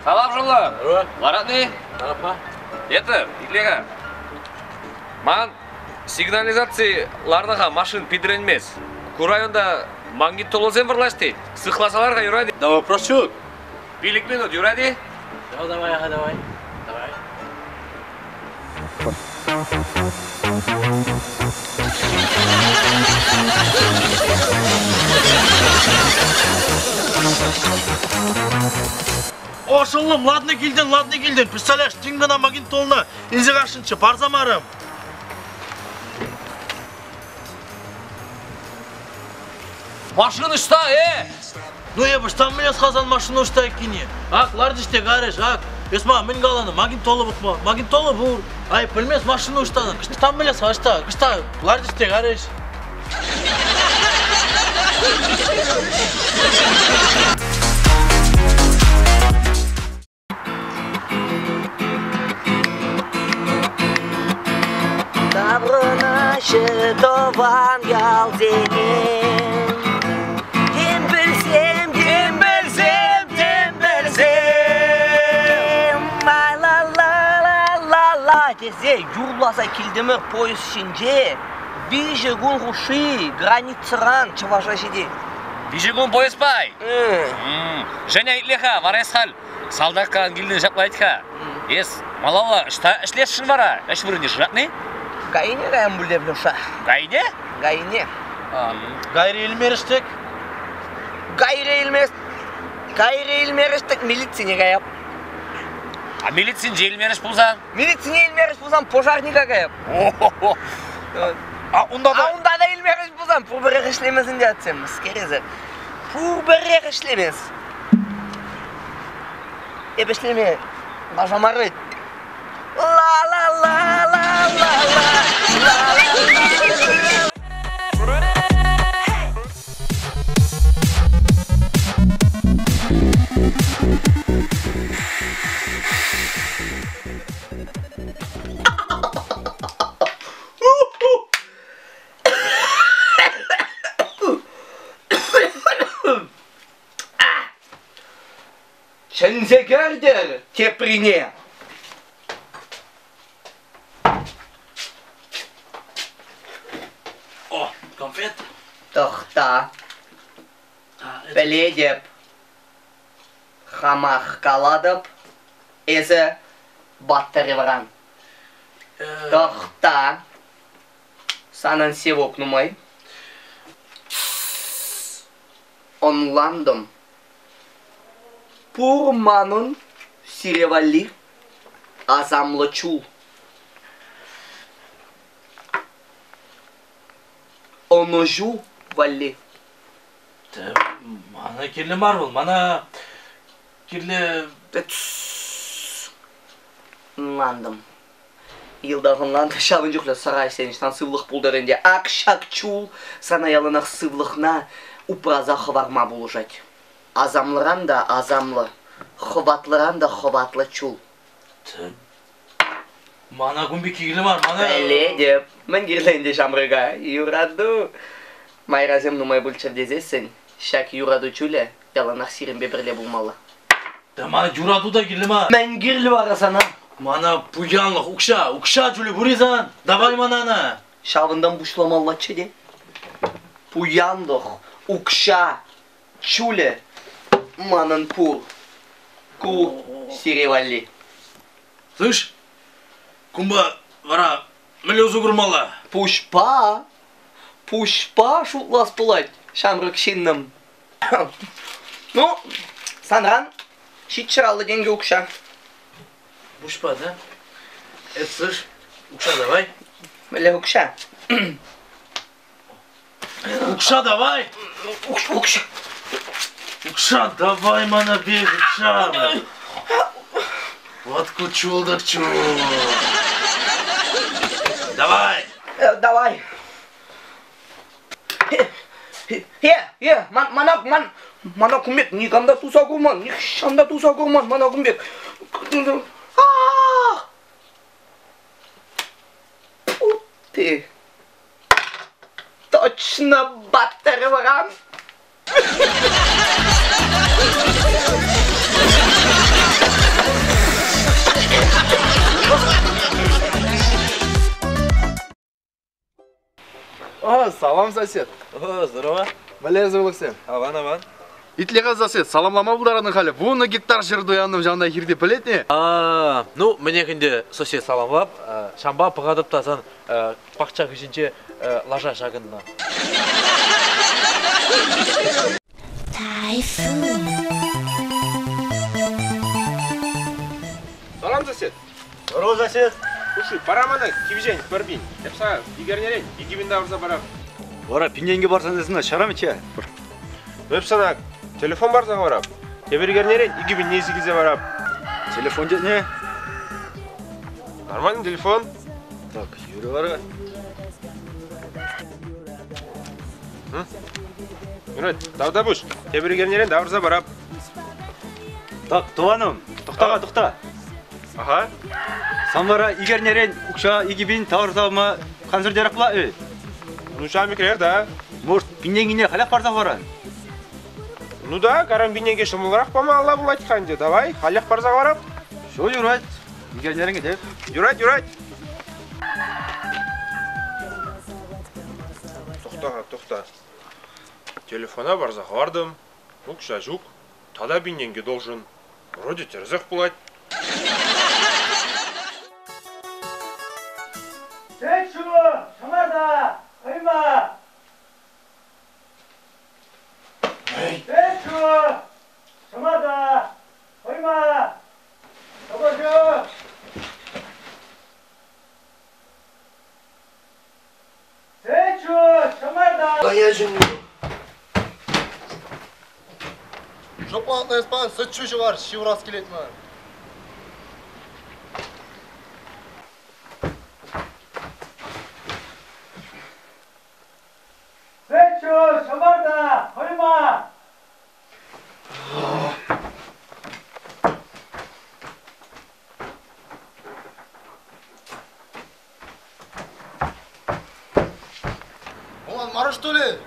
Салам, шӑллӑм. Ларатни? Ларапа. Это, итле-ха. Ман сигнализаци ларнӑ-ха, машин питӗрӗнмест. Ку районта магнитолӑсем вӑрлаҫ тет. Сыхласа лар-ха, юрать. Да вопрос ҫук. 5 минут, юрать-и? Все, давай, ага, давай. Давай. О, шӑллӑм, ладно килтӗн, ладно килтӗн. Представляешь, тин кӑна магнитолӑна илсе кашнччӗ, парсам арӑм. Машина ӑҫта, э? Ну эпӗ ӑҫтан пӗлес хасан машина ӑҫта иккенне? Ак, ларчӗҫ те карӗҫ, ак. Эс ма, мӗн каланӑ, магнитола пӑхма. Магнитола пур. Ай, пӗлмес машина ӑҫтан. Ӑҫтан пӗлес, ӑҫта, ӑҫта, ларчӗҫ те карӗҫ. Таврӑнаҫҫӗ тӑван ялсене. Тем пӗлсем, тем пӗлсем, тем пӗлсем. Ла-ла-ла-ла-ла тесе юрласа килтӗмӗр поезд ҫинче. 3 кун хушши границӑран Чӑваша ҫитет. 3 кун поездпа? Женя, итле-ха, вара эс халь Салтакран килнӗ ҫапла-ха. Эс малалла ӑҫта ӗҫлесшӗн вара? Ӗҫ вырӑнне шыратни? Гаине каям пуль Леша. Гаине? Гаине. Гайре илмерӗш-тӗк? Гайре илмест. Гайре илмерӗш-тӗк милицине каяп. А милицинче илмерӗш пулсан? Милицине илмерӗш пулсан пожарника каяп. А унта А унта та илмерӗш пулсан пурпӗрех ӗҫлемесен те атьсем, мӗскер Пурпӗрех ӗҫлемес. Эп ӗҫлеме лаша мар вӗт. Ла-ла-ла-ла-ла-ла, ла-ла-ла. Чӗнсе кӗртӗр теприне. О, конфет. Тӑхта. Пӗлетӗп. Хамах калатӑп. Эсӗ батаревран. Тӑхта. Санӑн севок нумай. Ӑнлантӑм. Пур манӑн сире валли асамлӑ чул. Ӑнӑҫу валли. Мана кирлӗ мар вӑл, мана кирлӗ... Ӑнлантӑм. Йӑлтах ӑнлантӑм, ҫавӑн чухлӗ сӑра ӗҫсен сывлӑх пултӑр ӗнтӗ. Ак ҫак чул сана яланах сывлӑхна упраса хӑварма пулӑшать. Асамлӑран та асамлӑ, хӑватлӑран та хӑватлӑ чул. Мана кун пек кирлӗ мар, мана... Пӗлетӗп. Мӗн кирлӗ ӗнтӗ ҫамрӑка? Юрату. Майрасем нумай пулччӑр тесессӗн ҫак юрату чулӗ яланах сирӗнпе пӗрле пулмалла. Да мана юрату та кирлӗ мар. Мӗн кирлӗ вара сана? Мана пуянлӑх, укҫа, укҫа чулӗ пур-и сан? Давай мана ӑна. Ҫавӑнтан пуҫламаллаччӗ те. Пуянлӑх, укҫа чулӗ манӑн пур. Ку сире валли. Слышь, кунпа вара мӗнле усӑ курмалла? Пуҫпа, пуҫпа шутлас пулать, ҫамрӑк ҫыннӑм. Ну, санран 750 тенкӗ укҫа. Пуҫпа, да? Эс, слышь, укҫа давай. Мӗнле укҫа? Укҫа давай! Укҫа. Укҫа давай мана бег, укҫа! Вот ку чул-тӑк чул. Давай! Давай. Е, мана, ман, мана кун пек никам та туса курман, нихҫан та туса курман мана кун пек. Ты точно баттервран. Салам, сосед. О, здорово. Мӗнле сывлӑхсем? Аван, аван. Итле-ха, сосед, саламлама пултаратӑн халӗ. 10 гектар ҫӗр туяннӑм ҫавна хирте пӗлетне? А, ну, мӗнех ӗнтӗ, сосед саламлап. Ҫампа пӑхатӑп та сан пахча хыҫӗнче лаша ҫакӑннӑ. Салам, сосед. Здорово, сосед. Слушай, пора мана кивҫен пӗр пин. Эп сана икернерен 2000 тавӑрса парам. Вара пин тенкӗ парсан эсӗ ҫарамӗччӗ. Эп сана телефон парса хӑварап. Тепӗр икернерен 2000 илсе килсе парап. Телефон тетне? Нормальный телефон. Так, юрӗ вара. Юрать, тавтапуҫ. Тепӗр икернерен тавӑрса парап. Так, тӑванӑм, тӑхта-ха, тӑхта. Ага. Сан вара икернерен укҫа 2000 тавӑрса пама кансӗртерех пулать-и? Ну, ҫав микрер, да. Может, пин тенкине халех парса хӑваран? Ну да, каран пин тенке ҫӑмӑлрах памалла пулать-ха ӗнтӗ. Давай, халех парса хӑварап. Все, юрать. Икернерен кӗтеп. Юрать, юрать. Тӑхта-ха, тӑхта. Телефона парса хӑвартӑм. Укҫа ҫук. Тата пин тенкӗ должен. Вроде тӗрӗсех пулать. Сӗт-ҫу, ҫӑмарта, хӑйма. Сӗт-ҫу, ҫӑмарта, хӑйма. Тӑпӑрчӑ. Сӗт-ҫу, ҫӑмарта. Шӑпланнӑ эс пан, сӗт-ҫу ҫӑвар, ҫывӑрас килет ман. Сӗт-ҫу, ҫӑмарта, хӑйма. Улан, мар что ли?